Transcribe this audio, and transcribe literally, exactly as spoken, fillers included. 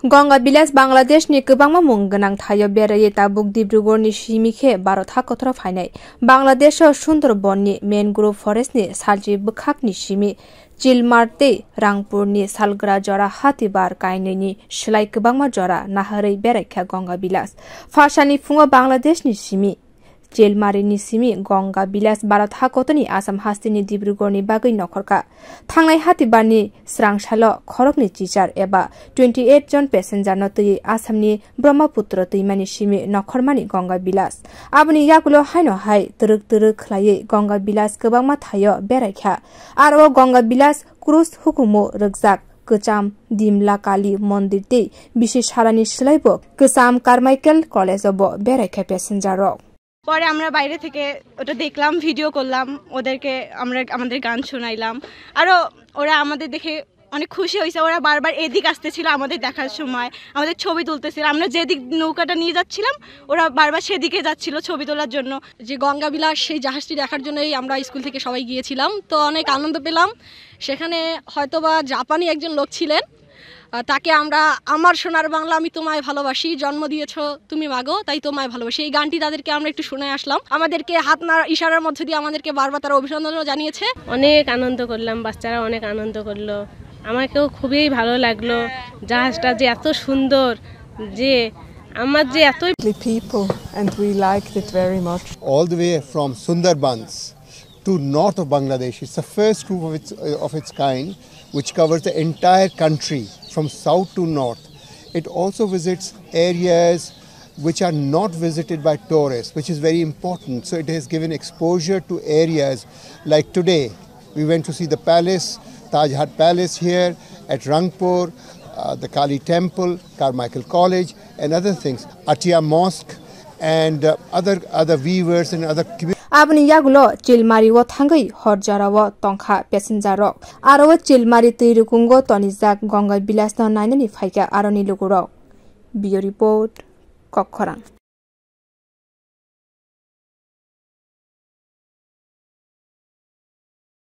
Ganga Village Bangladesh ni kwbangma mung gwnang thaio beraiwi tabuk Dibrugarh ni simi khe Bharat ha kotor phainai. Bangladesh o Sundarban ni mangrove forest ni salchi bwkhak ni simi Chilmar tei Rangpur ni salgra jora hatibar kainwi ni slai kwbangma jora naharwi beraikha Ganga Village. Phasani phungo Bangladesh ni simi Chelmari ni simi Ganga Village Bharat ha kotor ni Assam haste ni Dibrugarh ni bagwi nokhorkha. Thangnai hatibar ni srang salo khorok ni chichar eba twenty eight jon passenger no twiwi Assam ni Brahmaputra twima ni simi nokhormani Ganga Village. Aboni yagulo haino hai twrwk twrwk khlaiwi Ganga Village kwbangma thaio beraikha. Aro o Ganga Village krus hukumu rwkjak kwcham Dimla Kali mondir tei bisi sarani swlaibo kwcham Carmichael College o bo beraikha passenger rok. পরে আমরা বাইরে থেকে ওটা দেখলাম, ভিডিও করলাম, ওদেরকে আমরা আমাদের গান শোনাইলাম। আরও ওরা আমাদের দেখে অনেক খুশি হয়েছে, ওরা বারবার এদিক আসতেছিল আমাদের দেখার সময়, আমাদের ছবি তুলতেছিল। আমরা যেদিক নৌকাটা নিয়ে যাচ্ছিলাম, ওরা বারবার সেদিকে যাচ্ছিল ছবি তোলার জন্য। যে গঙ্গা বিলাস, সেই জাহাজটি দেখার জন্যই আমরা স্কুল থেকে সবাই গিয়েছিলাম, তো অনেক আনন্দ পেলাম। সেখানে হয়তোবা জাপানি একজন লোক ছিলেন, আহ, তাকে আমরা আমার সোনার বাংলা আমি তোমায় ভালোবাসি, জন্ম দিয়েছো তুমি মাগো তাই তোমায় ভালোবাসি, এই গানটি তাদেরকে আমরা একটু শুনে আসলাম। আমাদেরকে হাত না ইশারার মধ্যে দিয়ে আমাদেরকে বারবার তারা অভিনন্দনও জানিয়েছে। অনেক আনন্দ করলাম, বাচ্চারা অনেক আনন্দ করলো, আমাকেও খুবই ভালো লাগলো। জাহাজটা যে এত সুন্দর, যে আমার যে এত people, and we liked it very much. All the way from Sundarbans to north of Bangladesh. It's the first group of its, of its kind which covers the entire country from south to north. It also visits areas which are not visited by tourists, which is very important. So it has given exposure to areas like today, we went to see the palace, Taj Hat Palace here at Rangpur, uh, the Kali Temple, Carmichael College, and other things, Atia Mosque, and uh, other, other weavers and other commu- Aboni yagulo Chilmari o thangwi hor jora o tongkha passenger rok. Aro o Chilmari twi rukungo tonijak Ganga Village no nainani phaikha aroni lugurok. Bureau Report, Kokkhorang.